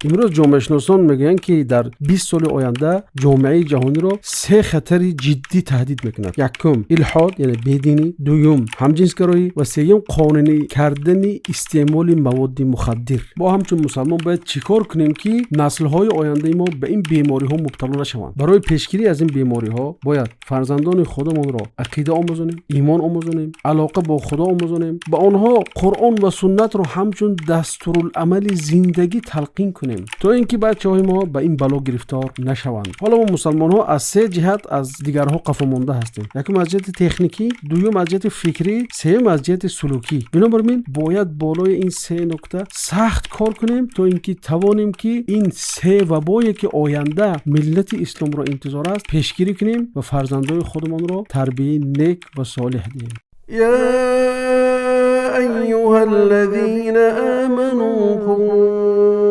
Имрӯз ҷомеашиносон мегӯянд, ки дар 20 соли оянда ҷомеаи ҷаҳониро се хатари ҷиддӣ таҳдид мекунад: якум, илҳод, яъне бединӣ, дуюм, ҳамҷинсгароӣ ва сеюм, қонунӣ кардани истеъмоли маводи мухаддир. Мо ҳамчун мусалмон бояд чӣ кор кунем, ки наслҳои ояндаи мо ба ин бемориҳо мубтало нашаванд? Барои пешгирӣ аз ин бемориҳо бояд фарзандони худамонро ақида омӯзонем, имон омӯзонем, алоқа бо Худо омӯзонем, ба онҳо Қуръон ва суннатро ҳамчун дастурулъамали зиндагӣ талқин кунем, то ин ки бачаҳои мо ба ин бало гирифтор нашаванд. Ҳоло мо мусалмонҳо аз се ҷиҳат аз дигарҳо қафомонда ҳастем: якум, аз ҷиҳати техникӣ, дуюм, аз ҷиҳати фикрӣ, сеюм, аз ҷиҳати сулукӣ. Бинобар ин бояд болои ин се нукта сахт кор кунем, то ин ки тавонем, ки ин се вабое, ки оянда миллати исломро интизор аст, пешгирӣ кунем ва фарзандои худамонро тарбияи нек ва солеҳ диҳем. يا أيها الذين آمنوا قوا